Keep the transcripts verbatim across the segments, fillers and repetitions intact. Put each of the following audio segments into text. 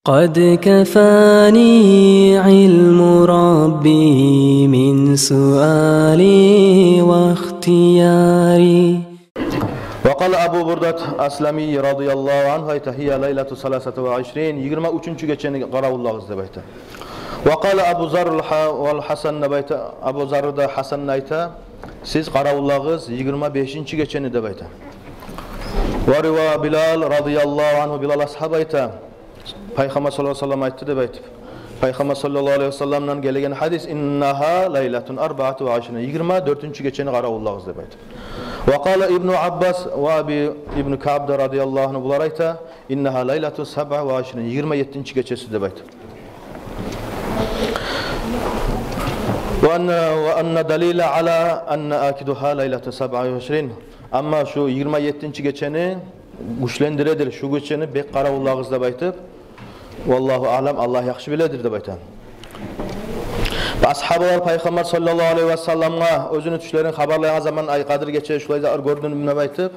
قد كفاني علم ربي من سؤالي واختياري. وقال أبو بردة الأسلمي رضي الله عنه, айта: هي ليلة ثلاثة وعشرين, йигирма уьчюнчю гечени къаравуллагъыз деп айта. وقال أبو ذر الح-, والحسن деп айта, Абу Зарр да, Гьасан да айта: сиз къаравуллагъыз йигирма бешинчи гечени деп айта. وروى بلال رضي الله عنه, Билал асгьаб айта, Пайхаммар саллаллагьу алайгьи ва саллам айтды деп айтып. Пайхаммар саллаллагьу алайгьи ва салламдан гелген гьадис: إنها ليلة أربع وعشرين, йигирма дёртюнчю гечени къаравуллагъыз деп айтып. وقال ابن عباس وأبي, Ибну Каъб да, радияллагьу ангьу, булар айта: إنها ليلة سبع وعشرين, йигирма еттинчи гечеси деп айтып. وأن, وأن دليل على أن آكدها ليلة سبع وعشرين. Амма шу йигирма еттинчи гечени гючлендиредир, шу гечени бек къаравуллагъыз деп айтып. والله أعلم, Аллагь яхшы биледир деп айта. Асгьабалар Пайхаммар саллаллагьу алайгьи ва салламгъа оьзюню тюшлерин хабарлайгъан заман: ай, Къадир гече шулай затлар гёрдюнгмю деп айтып.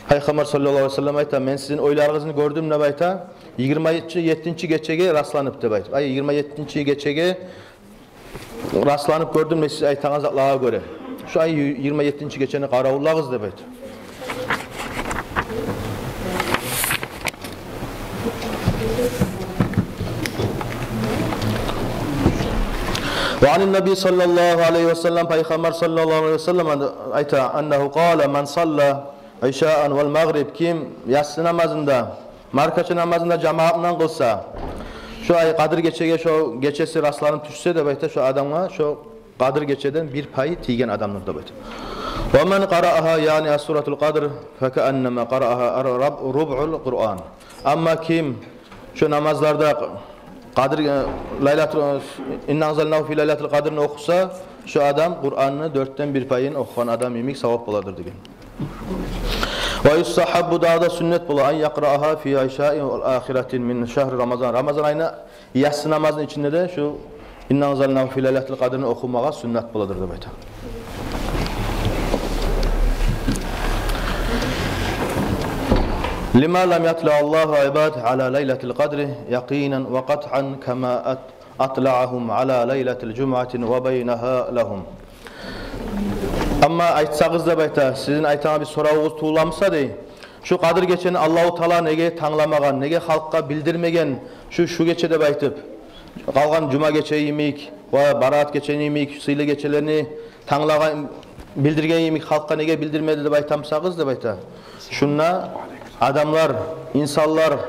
Пайхаммар саллаллагьу алайгьи ва саллам айта: мен сизин ойларыгъызны гёрдюм деп айта, йигирма еттинчи гечеге расланып деп айтып. Ай, йигирма еттинчи гечеге расланып гёрдюм мен сиз айтагъан затлагъа гёре. Шу ай йигирма еттинчи гечени къаравуллагъыз деп айта. وعن النبي صلى الله عليه وسلم, Пайхаммар саллаллагьу алайгьи ва саллам айта: أنه قال: من صلى العشاء والمغرب, ким яссы намазын да, маркача намазын да жамаат булан къылса, шу ай Къадир гечеге, шу гечеси расланып тюшсе деп айта, шу адамгъа шу Къадир гечеден бир пай тийген адамдыр деп айта. ومن قرأها, яни سورة القدر, فكأنما قرأها رب-, ربع القرآن. Амма ким шу намазларда Къадир, э, Лайлатул, э, إنا أنزلناه في ليلة القدرны охуса, шу адам Къуранны дёртден бир пайын охугъан адам йимик савап боладыр деген. ويستحب, дагъы да сюннет бола, أن يقرأها في العشاء الآخرة من شهر رمضان. Рамазан айны яссы намазны ичинде де шу إنا أنزلناه في ليلة القدرны охумагъа сюннет боладыр деп айта. لما لم يطلع الله العباد على ليلة القدر يقينا وقطعا كما أط-, أطلعهم على ليلة الجمعة وبينها لهم. Амма айтсагъыз деп айта, сизин айтагъан бир соравугъуз тувуламса дей, шу Къадир гечени Аллагьу Таала неге тангламагъан, неге халкъгъа билдирмеген, шу, шу гече деп айтып, къалгъан жума гече йимик ва бараат гече йимик, сыйлы гечелени танглагъан, билдирген йимик халкъгъа неге билдирмеди деп айтамсагъыз деп айта. Шунда адамлар, инсанлар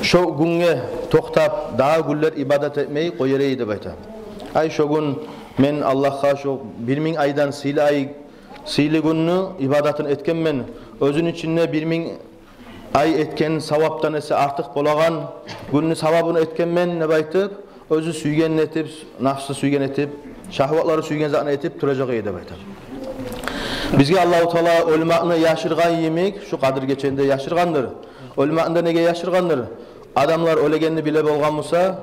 шо гюнге токътап, дагъы гюнлер ибадат этмей къояр эди деп айта. Ай, шо гюн мен Аллагьгъа шо бир минг айдан сыйлы ай, сыйлы гюнню ибадатын этгенмен. Оьзюню ичинде бир минг ай этген савапдан эсе артыкъ болагъан гюнню савабын этгенмен деп айтып, оьзю сюйгенин этип, нафсы сюйген этип, шагьватлары сюйген затын этип туражакъ эди деп айта. Бизге Аллагьу Таала оьлмекни яшыргъан йимик, шу Къадир гечени де яшыргъандыр. Оьлмекни де неге яшыргъандыр? Адамлар оьлегенни биле болгъан буса,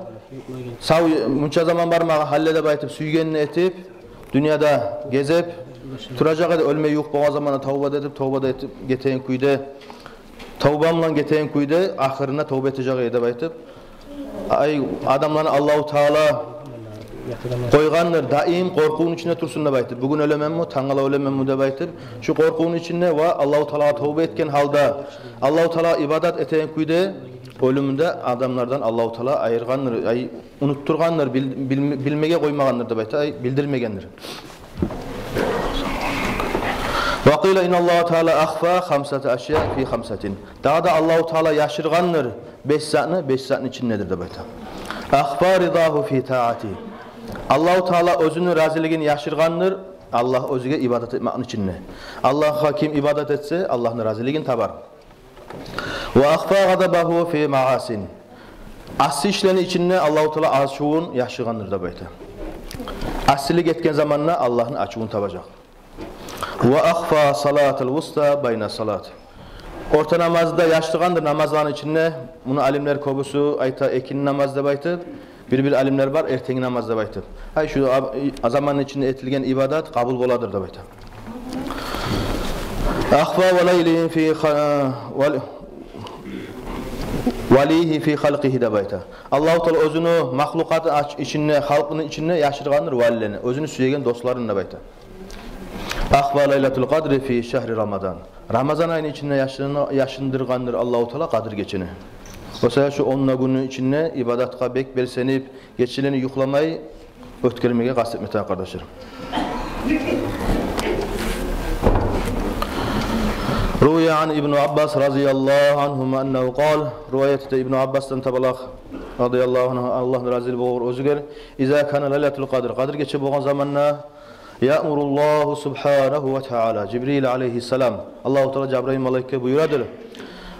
сав, мунча заман бармагъа гьалле деп айтып, сюйгенин этип, дюньяда гезип туражакъ эди. Оьлме ювукъ болгъан заманда тавба да этип, тавба да этип гетеген кюйде, тавба булан гетеген кюйде ахырына тавба этежек эди деп айтып. Ай, адамланы Аллагьу Таала къойгъандыр, даим къоркъувну ичинде турсун деп айтып. Бугюн оьлеменми, тангала оьлеменми деп айтып, шу къоркъувну ичинде ва Аллагьу Таалагъа тавба этген гьалда, Аллагьу Таалагъа ибадат этеген кюйде оьлюмню де адамлардан Аллагьу Таала айыргъандыр, ай, унутдургъандыр, бил-, бил-, билмеге къоймагъандыр деп айта, ай, билдирмегендир. وقيل إن الله تعالى أخفى خمسة أشياء في خمسة. Дагъы да Аллагьу Таала яшыргъандыр беш затны, беш затны ичиндедир деп айта. أخفى رضاه في طاعته. Аллагьу Таала оьзюню разилигин яшыргъандыр Аллагь оьзюне ибадат этмекни ичинде. Аллагьгъа ким ибадат этсе, Аллагьны разилигин табар. وأخفى غضبه في معاصي. Асси ишлени ичинде Аллагьу Таала ачувун яшыргъандыр деп айта. Ассилик этген заманда Аллагьны ачувун табажакъ. وأخفى الصلاة الوسطى بين الصلاة. Орта намазны да яшыргъандыр намазланы ичинде. Муну алимлер кёбюсю айта экинни намаз деп айтып, бир-бир алимлер бар эртенги намаз деп айтып. Ай, шу аб-, и-, заманны ичинде этилген ибадат къабул боладыр деп айта. أخفى وليله في خ-, ول-, Валийгьи фи халкъигьи деп айта. Аллагьу Таала оьзюню махлукъаты ач-, ичинде, халкъыны ичинде яшыргъандыр валилени, оьзюню сюеген досларын деп айта. Ахфа лайлатул къадри фи шагьри Рамадан. Рамазан айны ичинде яшырын-, яшындыргъандыр Аллагьу Таала Къадир гечени. О саялы шу он да гюнню ичинде ибадатгъа бек белсенип, гечелени юхламай оьтгермеге къаст этме тарыкъ, къардашлар. Рувия ан Ибну Аббас разияллагьу ангьума аннагьу къал. Риваят эте Ибну Аббасдан табалакъ, разияллагьу ангьу, Аллагь рази болгъур оьзюгер. Иза кана лайлатул къадр, Къадир гече болгъан заманда, яъмуруллагьу субгьанагьу ва таала Жибрил алайгьиссалам, Аллагьу Таала Жабрайыл малайикге буюрадыр,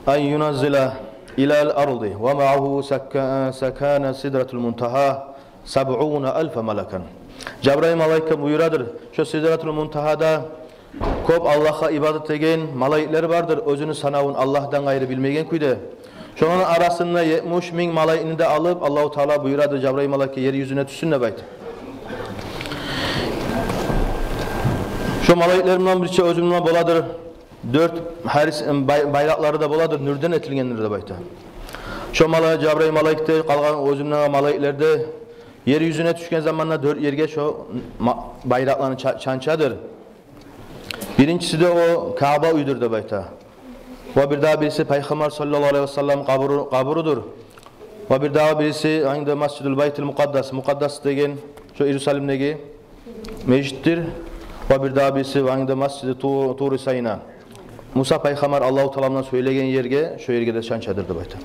ан юназзила илал арди ва магьагьу сакка-, сакана сидратул мунтагьа сабъуна алфа малакан. Жабрайыл малайикге буюрадыр, шо Сидратул Мунтагьада кёп Аллагьгъа ибадат этеген малайиклер бардыр, оьзюню санавун Аллагьдан къайры билмеген кюйде. Шоланы арасында етмиш минг малайикни де алып, Аллагьу Таала буюрадыр Жабрайыл малайикге, ер юзюне тюшсюн деп айтып. Шо малайиклер булан бирче оьзю булан боладыр дёрт, гьар, бай-, байракълары да боладыр, нюрден этилгендир деп айта. Шо малай-, Жабрайыл малайик де, къалгъан оьзю булан малайиклер де ер юзюне тюшген заманда дёрт ерге шо ма-, байракъланы ча-, чанчадыр. Биринчиси де о Каъба уьйдюр деп айта. Ва бирдагъы бириси Пайхаммар саллаллагьу алайгьи васаллам къабуру-, къабурудур. Ва бирдагъы бириси анги Масжидул Байтул Мукъаддас, Мукъаддас деген шо Иерусалимдеги межитдир. Ва бирдагъы бириси анги Масжиди Ту-, Тури Сайна. Муса пайхаммар Аллагьу Таала булан сёйлеген ерге, шо ерге де чанчадыр деп айта.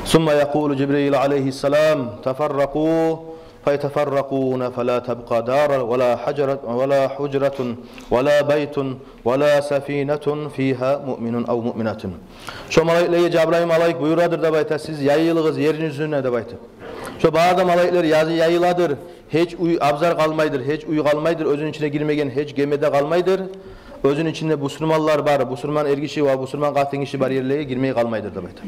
Сумма якъулу Жибрил алайгьиссалам: «Тафарракъу», фаятафарракъуна, фала табкъа дарун, вала хажра-, вала хужратун, вала байтун, вала сафинатун фигьа муъминун ав муъминатун. Шо малайиклеге Жабрайыл малайик буюрадыр деп айта: «Сиз яйылыгъыз ер юзюне», — деп айтып. Шо бары да малайиклер язы яйыладыр. Гьеч уьй, абзар къалмайдыр, гьеч уьй къалмайдыр, оьзюню ичине гирмеген гьеч геме де къалмайдыр. Оьзюню ичинде бусурманлар бар, бусурман эргиши ва бусурман къатынгиши бар ерлеге гирмей къалмайдыр деп айта.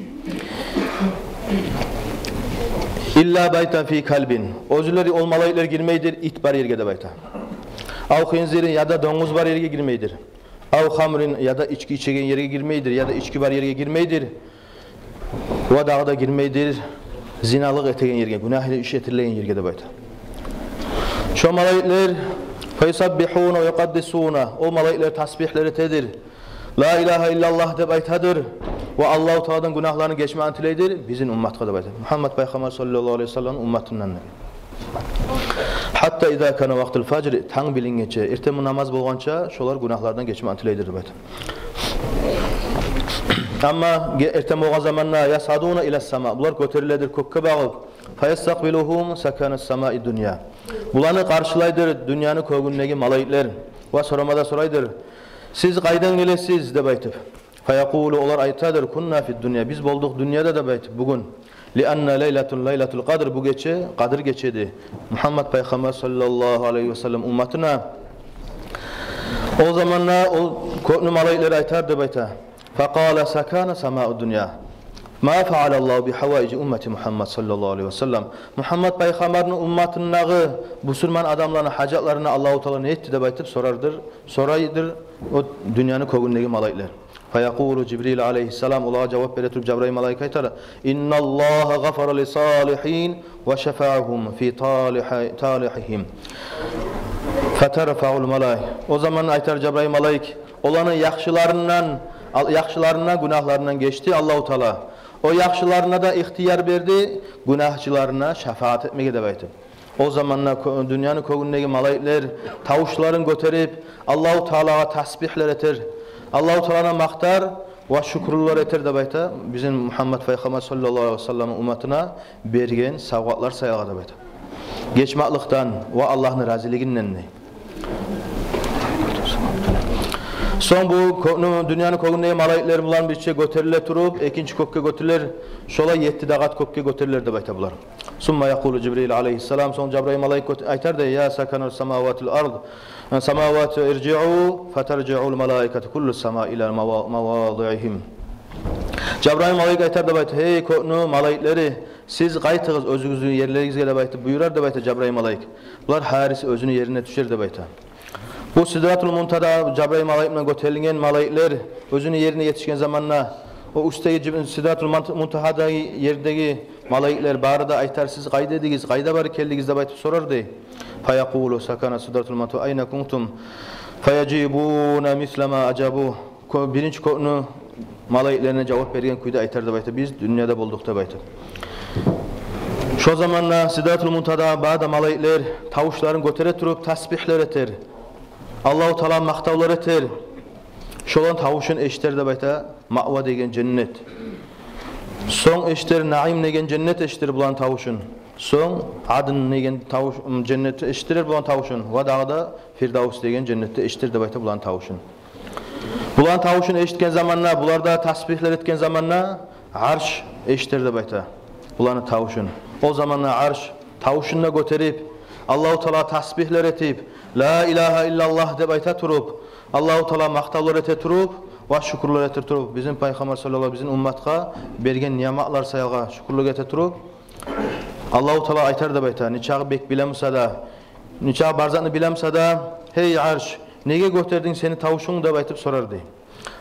Илла байтан фигьи калбун. Оьзлери, ол малайиклер гирмейдир ит бар ерге деп айта. Ав хинзирин, яда донгуз бар ерге гирмейдир. Ав хамрин, яда ички ичеген ерге гирмейдир, яда ички бар ерге гирмейдир. Ва дагъы да гирмейдир зиналыкъ этеген ерге, гюнагьлы иш этилеген ерге деп айта. Шо малайиклер, фаюсаббигьуна ва юкъаддисуна, ол малайиклер тасбигьлер этедир. Ла илагьа иллаллагь деп айтадыр. Ва Аллагьу Тааладан гюнагьларын гечмекни тилейдир бизин умматгъа деп айта. Мугьаммад пайхаммар саллаллагьу алайгьи васалламны умматындан деп. Гьатта иза кана вакътул фажри, танг билингенче, эртен намаз болгъанча шолар гюнагьлардан гечмекни тилейдир деп айта. Амма ге-, эртен болгъан заманда, ясъадуна илас сама, булар гётериледир кёкге багъып. Фаястакъбилугьум саканас самаи дунья. Буланы къаршылайдыр дюньяны кёгюндеги малайиклер. Ва сорама да сорайдыр: «Сиз къайдан гелесиз?» — деп айтып. Фаякъулу, олар айтадыр: «Кунна фид дунья, биз болдукъ дюньяда», — деп айтып, бугюн. Лианна лайлатул, лайлатул къадр, бу гече Къадир гечеди. Мугьаммад пайхаммар саллаллагьу алайгьи васаллам умматына. О заманда ол кёкню малайиклер айтар деп айта. Факъала сакана самау дунья: «Ма фаалаллагьу би хаваижи уммати Мугьаммад саллаллагьу алайгьи васаллам». Мугьаммад пайхаммарны умматындагъы бусурман адамланы гьажатларына Аллагьу Таала не этди деп айтып сорардыр, сорайдыр о дюньяны кёгюндеги малайиклер. Фаякъулу Жибрил алайгьиссалам, олагъа жавап бере туруп Жабрайыл малайик айтар: «Инналлагьа гъафара ли салигьин ва шафаагьум фи талихи-, талихигьим». Фатарфаул малайик. О заман айтар Жабрайыл малайик: «Оланы яхшыларындан, ал-, яхшыларына гюнагьларындан гечди Аллагьу Таала. О яхшыларына да ихтияр берди гюнагьчыларына шафаат этмеге», — деп айтып. О заманда кё-, дюньяны кёгюндеги малайиклер тавушларын гётерип, Аллагьу Таалагъа тасбигьлер этер, Аллагьу Тааланы макътар ва шюкюрлер этер деп айта, бизин Мугьаммад пайхаммар саллаллагьу алайгьи васалламны умматына берген савгъатлар саялы деп айта. Гечмекликден ва Аллагьны разилигинден де. Сонг бу кёкню, дюньяны кёгюндеги малайиклер булан бирче гётериле туруп, экинчи кёкге гётерилер, шолай етти де къат кёкге гётерилер деп айта булар. Сумма якъулу Жибрил алайгьиссалам, сонг Жабрайыл малайик гёт-, айтар дей: «Я саканас самаватил ард, самавати, иржиу, фатаржиул малаикату куллу сама ила мава-, мавадигьигьим». Жабрайыл малайик айтар деп айта: «Гьей кёкню малайиклери, сиз къайтыгъыз оьзюгюзню ерлеригизге», — деп айтып буюрар деп айта Жабрайыл малайик. Булар гьариси оьзюню ерине тюшер деп айта. Бу Сидратул Мунтагьада Жабрайыл малайик булан гётерилген малайиклер оьзюню ерине етишген заманда, О уьстдеги жиб-, Сидратул Мунт-, Мунтагьадагъы ердеги малайиклер бары да айтар: «Сиз къайда эдигиз, къайда барып гелдигиз?» – деп айтып сорар дей. Фаякъулу сакана Сидратул Мунтагьа: «Айна кунтум?» Фаяжибуна мисла ма ажабу. Кё-, биринчи кёкню малайиклерине жавап берген кюйде айтар деп айта: «Биз дюньяда болдукъ», – деп айта. Шо заманда Сидратул Мунтагьада бары да малайиклер тавушларын гётере туруп тасбигьлер этер. Аллагьу Таала макътавлар этер. Шоланы тавушун эшитер деп айта Маъва деген женнет. Сонг эшитер, Наим деген женнет эшитер буланы тавушун. Сонг Адн деген тавуш, м, женнет эшитер буланы тавушун. Ва дагъы да Фирдавс деген женнетде эшитер деп айта буланы тавушун. Буланы тавушун эшитген заманда, булар да тасбигьлер этген заманда, Арш эшитер деп айта буланы тавушун. О заманда Арш тавушун да гётерип, Аллагьу Таалагъа тасбигьлер этип, «Ла илагьа иллаллагь» деп айта туруп, Аллагьу Таалагъа макътавлар эте туруп ва шюкюрлер эте туруп, бизин Пайхаммар саллаллагьу алайгьи ва саллам бизин умматгъа берген ниъматлар саялы шюкюрлюк эте туруп, Аллагьу Таала айтар деп айта, нечакъы бек биле буса да, нечакъы бар затны биле буса да: «Гьей Арш, неге гётердинг сени тавушунг?» – деп айтып сорар дей.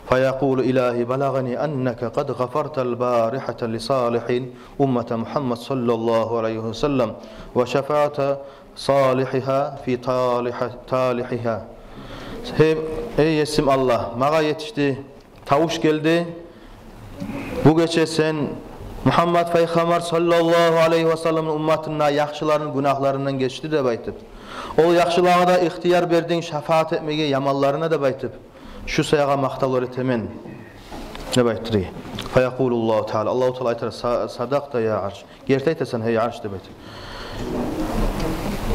Фаякъулу: «Илагьи, балагъани аннака къад гъафартал баригьата ли салигьин уммати Мугьаммад саллаллагьу алайгьи ва саллам ва шафаъта салигьигьа фи талигьи-, талигьигьа». Гьей, гьей Есим Аллагь, магъа етишди, тавуш гелди. Бу гече сен Мугьаммад Пайхаммар саллаллагьу алайгьи ва салламны умматына яхшыларын гюнагьларындан гечди деп айтып, ол яхшылагъа да ихтияр бердинг шафаат этмеге яманларына деп айтып, шу саягъа макътавлар этемен деп айтды. Фаякъулуллагьу Таала, Аллагьу Таала айтар: «Са-, садакъта я Арш. Герти айтасан, гьей Арш», – деп айтар.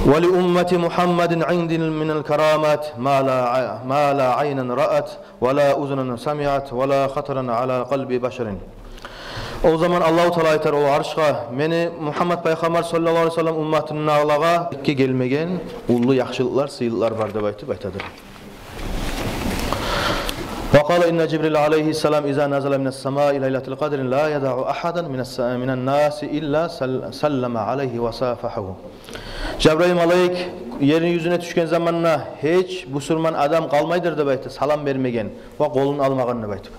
«Ва ли уммати Мугьаммадин инди минал карамат ма ла а-, ма ла айнан раат, ва ла узунан самиат, ва ла хатаран ала къалби башарин». О заман Аллагьу Таала айтар о Аршгъа: «Мени Мугьаммад Пайхаммар саллаллагьу алайгьи ва саллам умматындагъылагъа гелмеген уллу яхшылыкълар, сыйлыкълар бар», – деп айтып айтадыр. Ва къала инна Жибрил алайгьиссалам иза назала минас самаи лайлатал къадри ла ядаъу агьадан минас са-, минан наси илла сал-, саллама алайгьи ва сафагьагьу. Жабрайыл малайик ерни юзюне тюшген заманда гьеч бусурман адам къалмайдыр деп айтып, салам бермеген ва къолун алмагъан деп айтып.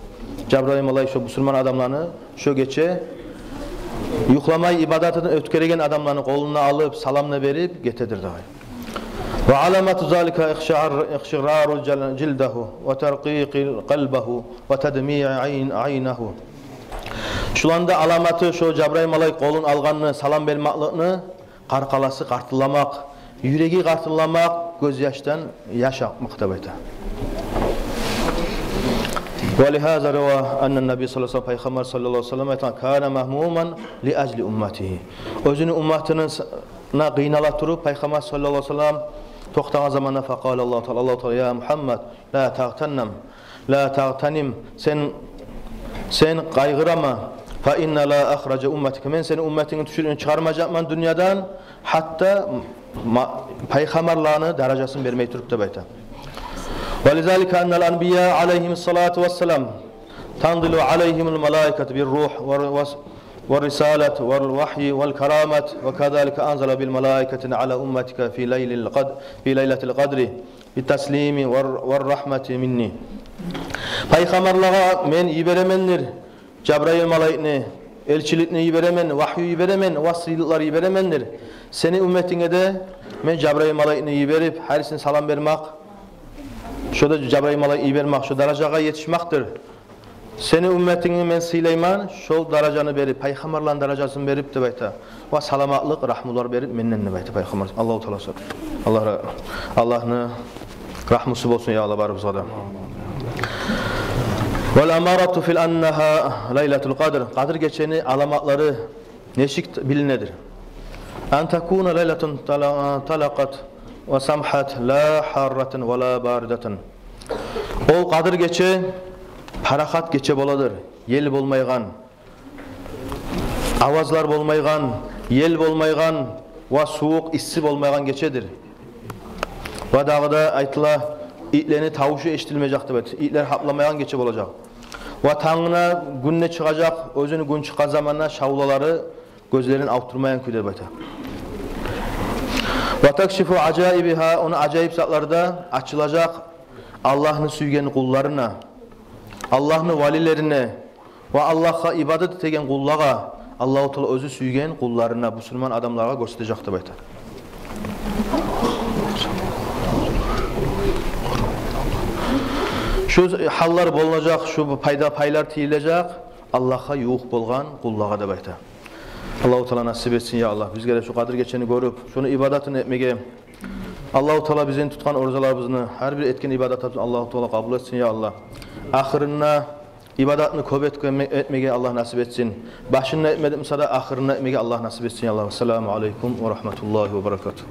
Жабрайыл малайик шо бусурман адамланы шо гече юхламай ибадатын оьтгереген адамланы къолуна алып, саламны берип гетедир деп айта. Ва аламату залика ихшар-, ихширару жал-, жилдагьу ва таркъикъу къалбагьу ва тадмиъу айн-, айнагьу. Шуланы да аламаты шо Жабрайыл малайик къолун алгъанны, салам бермакълыкъны, къаркъарасы къартылламакъ, юреги къартылламакъ, гёзьяшдан яш акъмакъ деп айта. Ва лигьаза рава анна Наби саллаллагьу алайгьи ва саллам, Пайхаммар саллаллагьу алайгьи ва саллам айтгъан: «Кана магьмуман ли ажли умматигьи». Оьзюню умматыны къыйнала туруп, Пайхаммар саллаллагьу алайгьи ва саллам токътагъан заманда факъала Аллагьу Таала, Аллагьу Таала: «Я Мугьаммад, ла тагътаннам, ла тагътаним, сен, сен къайгъырама, фа инна ла ахража умматика, мен сени умматынгны тюшюрюп чыгъармажакъман дюньядан, гьатта ма-, пайхаммарланы даражасын бермей туруп», – деп айта. Ва лизалика аннал анбия алайгьимуссалату вассалам танзилу алайгьимул малаикату бир ругь ва, ва, ва рисалат вал вагьйи вал карамат, ва казалика анзала бил малаикати ала умматика фи лайлил къад-, фи лайлатил къадри бит таслими вар, вар рагьмати минни. Пайхаммарлагъа мен йиберемендир Жабрайыл малайикни, элчиликни йиберемен, вагьйу йиберемен, ва сыйлыкълар йиберемендир. Сени умматынга да мен Жабрайыл малайикни йиберип, гьарисине салам бермакъ, шо да Жабрайыл малайик йибермакъ, шо даражагъа етишмакъдыр. Сени умматынгны мен сыйлайман, шол даражаны берип, пайхаммарланы даражасын берип деп айта. Ва саламатлыкъ, рагьмулар берип менден деп айта Пайхаммар, Аллагьу Таала сор-, Аллагь ра-, Аллагьны рагьмусу болсун, я Аллагь, барыбызгъа да. Вал амарату фи аннагьа лайлатул къадр. Къадр гечени аламатлары нечик билинедир? Ан такуна лайлатун тала-, талакъат ва самхат, ла гьарратан ва ла баридатан. Ол Къадр гече парахат гече боладыр, ел болмайгъан, авазлар болмайгъан, ел болмайгъан ва сувукъ, исси болмайгъан гечедир. Ва дагъы да айтыла, итлени тавушу эшитилмежек деп айта. Итлер гьапламайгъан гече болажакъ. Ва тангына гюн де чыгъажакъ, оьзюню гюн чыкъгъан заманда шавлалары гёзлерин авуртмайгъан кюйде деп айта. Ва такшифу ажаибигьа, ону ажайып затлары да ачылажакъ Аллагьны сюйген къулларына, Аллагьны валилерине, Ва Аллагьгъа ибадат этеген къуллагъа Аллагьу Таала оьзю сюйген къулларына, бусурман адамлагъа гёрсетежек деп айта. Шу гьаллар болажакъ, шу пайда, пайлар тийилежек Аллагьгъа ювукъ болгъан къуллагъа деп айта. Аллагьу Таала насип этсин, я Аллагь. Бизге де шу Къадир гечени гёрюп, шуну ибадатын этмеге, Аллагьу Таала бизин тутгъан оразаларыбызны, гьар бир этген ибадатыбызны Аллагьу Таала къабул этсин, я Аллагь. Ахырында ибадатны кёп этген-, этмеге Аллагь насип этсин. Башында этмедик буса да, ахырында этмеге Аллагь насип этсин, я Аллагь. Ассаламу алейкум ва рагьматуллагьи ва баракатугь.